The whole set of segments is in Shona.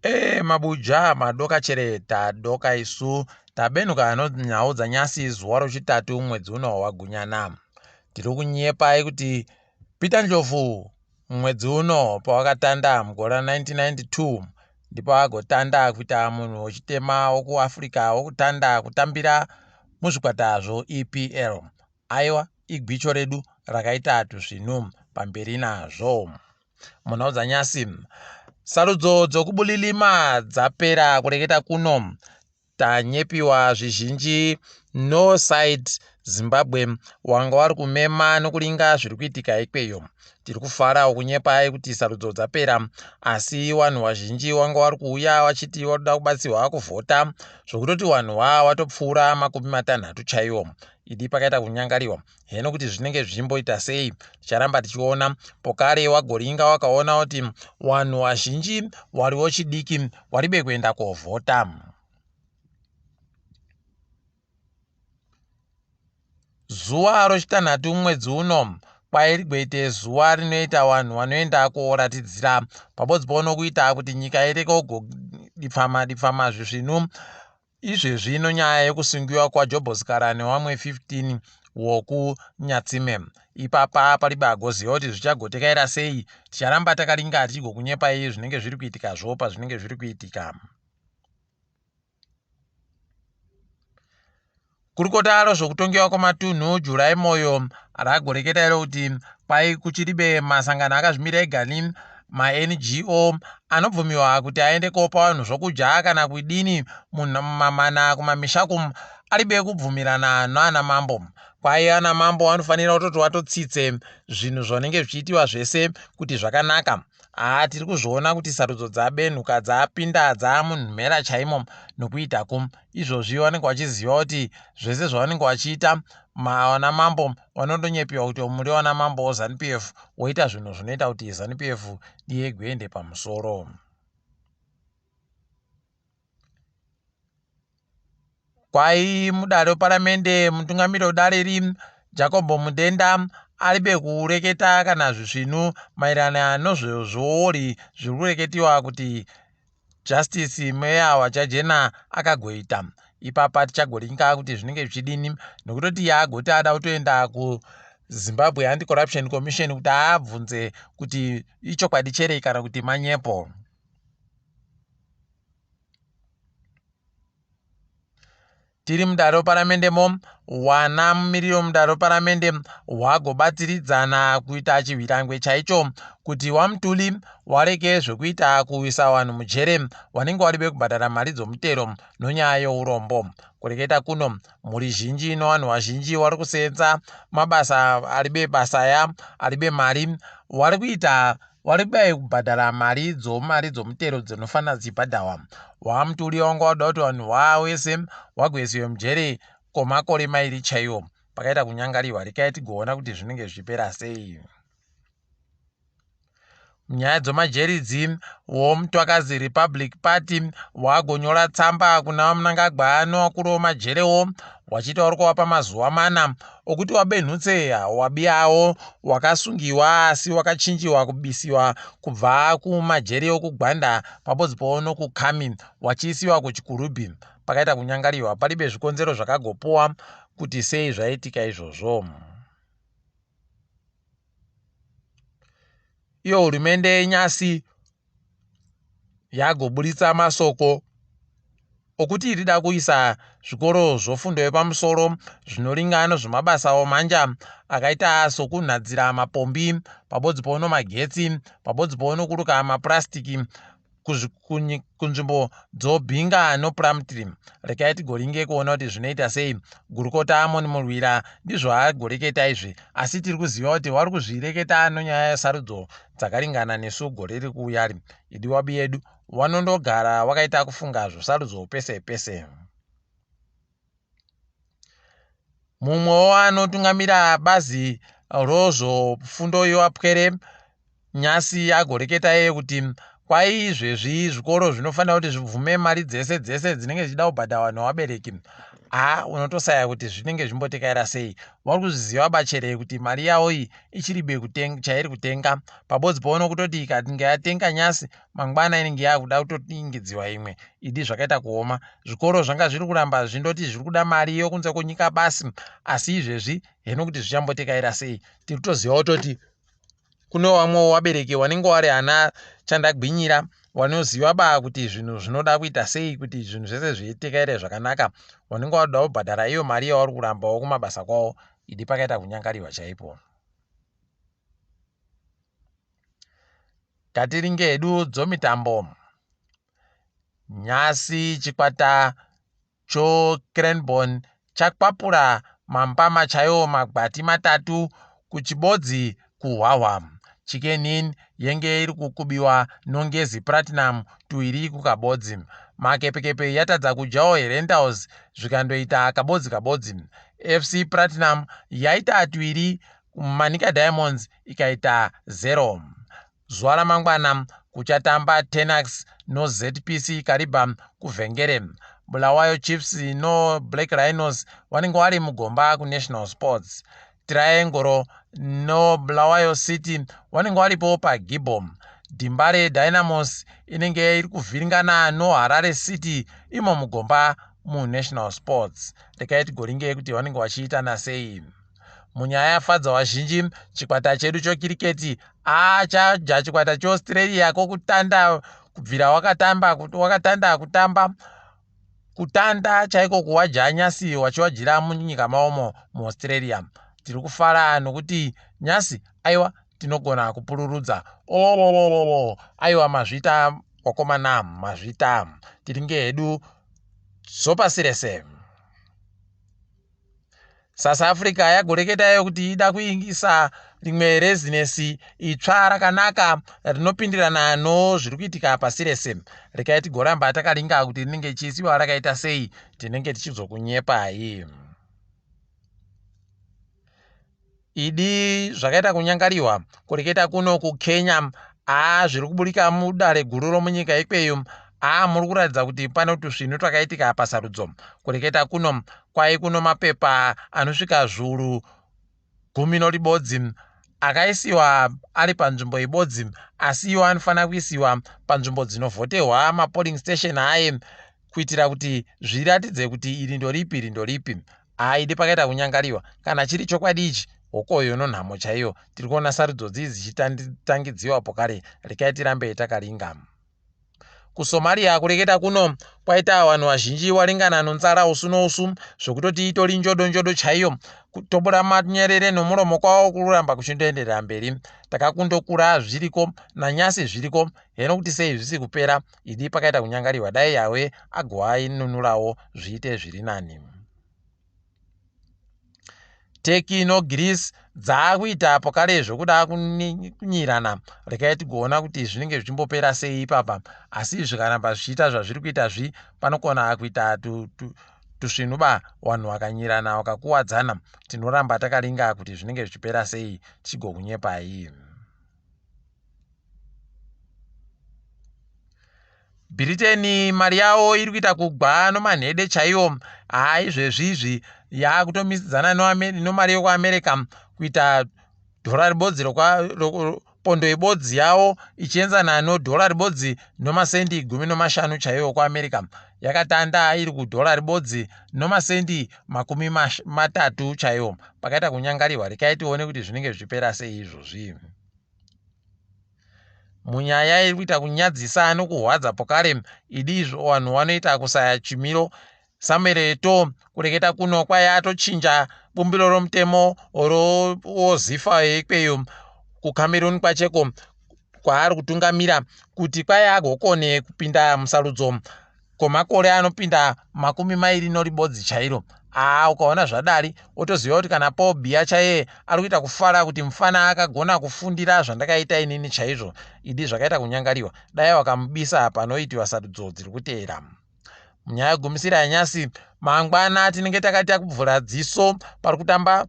E mabuja madoka chere tadoka isu tabenuka nonhau dzanyasi zuva rochitatu mwedzi uno wagunyana. Tiri kunyepai kuti Peter Ndlovu mwedzi uno pawakatanda mugore ra 1992 ndipo agotanda kuita munhu wechitema wokuAfrica wokutanda kutambira muzvikwata zvoEPL. Aiwa igwicho redu rakaita tuzvinu pamberi nazvo. Munhau dzanyasi, sarudzo dzokubulilima dzapera kureketa kuno. Tanyepiwa zvizhinji no side Zimbabwe wanga wari kumema nokuringa zviri kuitika ikweyo. Tiri kufara kunyepai kuti sarudzo dzapera asi wanhu wazhinji wanga wari kuuya wachiti wakuda kubatsirwa kuvhota zvokutoti wanhu wa watopfuura 30 chaiwo. Idi pakaita kunyangariwa. Heno kuti zvinenge zvichimboita sei ticharamba tichiona. Pokare wagoringa wakaona kuti wanhu wazhinji wari wochidiki waribe kuenda kovhota. Zuva rochitanhatu mwedzi uno kwairigwete zuva rinoita vanhu vanoenda koratidzira pabodzi pono kuita kuti nyika ireke kugodipfama dipfama zvisvinu. Izvezvi nonyaya yekusungiwa kwaJobho Sikhala newamwe 15 wokuNyatsime. Ipapa paribe agoziva kuti zvichagotekaira sei. Ticharamba takaringa tichigokunyepai zvinenge zviri kuitikazvo pazvinenge zviri kuitika. Gurukota rezvekutongewa kwematunhu July Moyo ragoreketa iro kuti kwai kuchiribe masangano akazvimira egani maNGO anobvumiwa kuti aende kopa vanhu zvokudya kana kudini mumamana kumamisha kum aribe kubvumirana naana mambo. Kwai ana mambo vanofanira kutoti vatotsitse zvinhu zvanenge zvichiitiwa zvese kuti zvakanaka. Haa tiri kuzviona kuti sarudzo dzabenhuka dzapinda dzamunhumera chaimo nokuita ku izvozvi vanenge vachiziva kuti zvese zvavanenge vachiita vana mambo vanondonyepiwa kuti muri vana mambo weZanu PF woita zvinhu zvinoita kuti Zanu PF diyegoende pamusoro. Kwai mudare weparamende mutungamiri wedare iri Jacob Mudenda aribe kureketa kana zvisvinu maererano nozvezviori zviri kureketiwa kuti Justice Meya waChajena akagoita. Ipapa tichagoringa kuti zvinenge zvichidini nokutoti agoti ada kutoenda kuZimbabwe Anti-Corruption Commission kuti abvunze kuti ichokwadi chere kana kuti manyepo. Tiri mudare reparamende mo wana mumiriri wemudare reparamende wagobatiridzana kuita chihwirangwe chaicho kuti wamutuli wareke zvekuita kuisa vanhu mujere wanenge wari vekubhadhara mari dzomutero nonyaya yourombo. Kureketa kuno mhuri zhinji novanhu vazhinji wari kuseenza mabasa aribe basa ya aribe mari wari kuita Wari kudai kubhadhara mari dzomari dzomutero dzinofanira dzichibhadhawa. Wamutuli wanga wada kuti vanhu wawese wagoisiwe mujere komakore mairi chaiwo. Pakaita kunyangariwa rekai tigoona kuti zvinenge zvichipera sei. Munyaya dzomajeri idzi, woMtwakazi Republic Party wagonyora tsamba kuna VaMnangagwa nevakuru vemajerewo wachiti vari kuvapa mazuva mana okuti wabenhutse wabiyawo wakasungiwa asi wakachinjiwa kubisiwa kubva kumajeri okugwanda pabodzi powo nokukhami wachiisiwa kuchikurubhi pakaita kunyangariwa paribe zvikonzero zvakagopuwa kuti sei zvaitika izvozvo. Iyo hurumende yenyasi yagoburitsa masoko okuti irida kuisa zvikoro zvofundo yepamusoro zvinoringana zvemabasa omanja akaita sokunhadzira mapombi pabodzi pono magetsi pabodzi pono kuruka mapurasitiki kunzvimbo dzobhinga noplumtree rekai tigoringe kuona kuti zvinoita sei gurukota amon murwira ndizvo agoreketa izvi asi tiri kuziva kuti wari kuzvireketa nonyaya yesarudzo dzakaringana nesu gore riri kuuya ri idiwa biyedu wanondogara wakaita kufunga zvosarudzo pese pese. Mumwewo anotungamira bazi rozvofundo yevapwere Nyasi agoreketa iye kuti kwai izvezvi zvikoro zvinofanira kuti zvibvume mari dzese dzese dzinenge dzichida kubhadharwa nevabereki. Haa unotosaya kuti zvinenge zvimbotekaira sei. Vari kuzviziva bachere kuti mari yavo iyi ichiri chairi kutenga. Pabodzi poona kutoti ikatinge yatenga nyasi mangwana inenge yakuda kutotingidziwa imwe. Idi zvakaita kuoma. Zvikoro zvanga zviri kuramba zvindoti zviri kuda mari yokunze kwenyika basi asi izvezvi heno kuti zvichambotekaira sei. Tiri kutoziva kutoti kune vamwewo vabereki vanenge vari ana chandagwinyira vanoziva ba kuti zvinhu zvinoda kuita sei kuti zvinhu zvese zviitekaire zvakanaka vanenge vakuda kubhadhara iyo mari yavari kurambawo kumabasa kwavo idi pakaita kunyangariwa chaipo. Ngatiringe hedu dzomitambo. Nhasi chikwata choCranborne chakwapura mambama chaiwo magwati matatu kuchibodzi kuhwahwa. Chicken Inn yenge iri kukubiwa noNgezi Platinum tuiri kukabodzi. Makepekepe yatadza kudyawo Herentals zvikandoita kabodzi kabodzi. FC Platinum yaita tuiri Manica Diamonds ikaita 0. Zuva ramangwana kuchatamba Tenax noZPC Kariba kuVhengere. Bulawayo Chiefs noBlack Rhinos vanenge vari mugomba kuNational Sports. Triangle noBulawayo City vanenge varipo paGibbo. Dembare Dynamos inenge iri kuvhiringana noHarare City imo mugomba muNational Sports. Regai tigoringe kuti vanenge vachiitana sei. Munyaya yafadza vazhinji, chikwata chedu chokiriketi achaja chikwata cheAustralia kokutanda kubvira wakatamba wakatanda kutamba kutanda chaiko kuwaja nyasi wachiwajira munyika maomo muAustralia. Tiri kufara nokuti nyasi aiwa tinogona kupururudza ololololo aiwa mazvita wakomana mazvita tiringe hedu zopasi rese. South Africa yagoreketayo kuti ida kuingisa rimwe rezinesi itsva rakanaka rinopindirana nozviri kuitika pasi rese. Regai tigoramba takaringa kuti rinenge chiisiwa rakaita sei, tinenge tichizokunyepai. Idi zvakaita kunyangariwa kureketa kuno kuKenya aa zviri kuburika mudare guru romunyika ikweyo aa muri kuratidza kuti pane tusvinu twakaitika pasarudzo kureketa kuno kwai kuno mapepa anosvika zviuru gumi noribodzi akaisiwa ari panzvimbo ibodzi asi iwo anofanira kuisiwa panzvimbo dzinovhotehwa mapolling station aye kuitira kuti zviratidze kuti iri ndoripi iri ndoripi. Haidi pakaita kunyangariwa. Kana chiri chokwadi ichi hokoyo nonhamo chaiyo. Tiri kuona sarudzo dzii dzichitangidziwa pokare. Rekai tirambe takaringa. KuSomalia kureketa kuno kwaita vanhu vazhinji waringana nonzara usu nousu zvokutoti itori njodo njodo chaiyo. Kutobora manyerere nomuromo kwavo kuramba kuchindoenderera mberi. Takakundokura zviriko nanyasi zviriko heno kuti sei zvisi kupera idi pakaita kunyangariwa dai Yahweh agoainunurawo zviite zviri nani. Turkey noGreece dzaakuita pokare zvokuda kunyirana regai tigoona kuti zvinenge zvichimbopera sei ipapa asi zvikaramba zvichiita zvazviri kuita zvi panokona kuita tusvinuba vanhu vakanyirana vakakuwadzana tinoramba takaringa kuti zvinenge zvichipera sei tichigokunyepai. Britain mari yavo iri kuita kugwa nomanhede chaiwo haa izvezvi izvi yakutomisidzana nomari yekuAmerica kuita dhora ribodzi pondo ibodzi yavo ichienzana nodhora ribodzi nomasendi 15 chaiwo kuAmerica yakatanda iri kudhora ribodzi nomasendi 30 chaiwo pakaita kunyangarirwa rekai tione kuti zvinenge zvichipera sei izvozvi. Munyaya iri kuita kunyadzisa nokurwadza pokare idi izvo vanhu vanoita kusaya chimiro. Samuel Eto'o kureketa kuno kwai atochinja bumbiro romutemo roZifa yeikweyo kuCameroon kwacheko kwaari kutungamira kuti kwai agokone kupinda musarudzo kwemakore anopinda 21 chairo. Aa ukaona zvadari wotoziva kuti kana Paul Biya chaiye ari kuita kufara kuti mufana akagona kufundira zvandakaita inini chaizvo. Idi zvakaita kunyangariwa. Dai wakamubisa panoitiwa sarudzo dziri kuteera. Munyaya yegumisira yanyasi mangwana tinenge takaita kuvhura dziso pari kutamba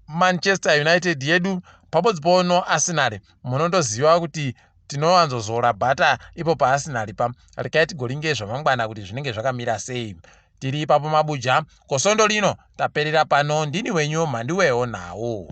Manchester United yedu pabodzi pono Arsenal. Munondoziva kuti tinowanzozora bhata ipo paArsenal pa. Regai tigoringe zvamangwana kuti zvinenge zvakamira sei. Tiri ipapo mabuja, kosondo lino taperera pano. Ndini wenyu Mhanduwewo Nhau.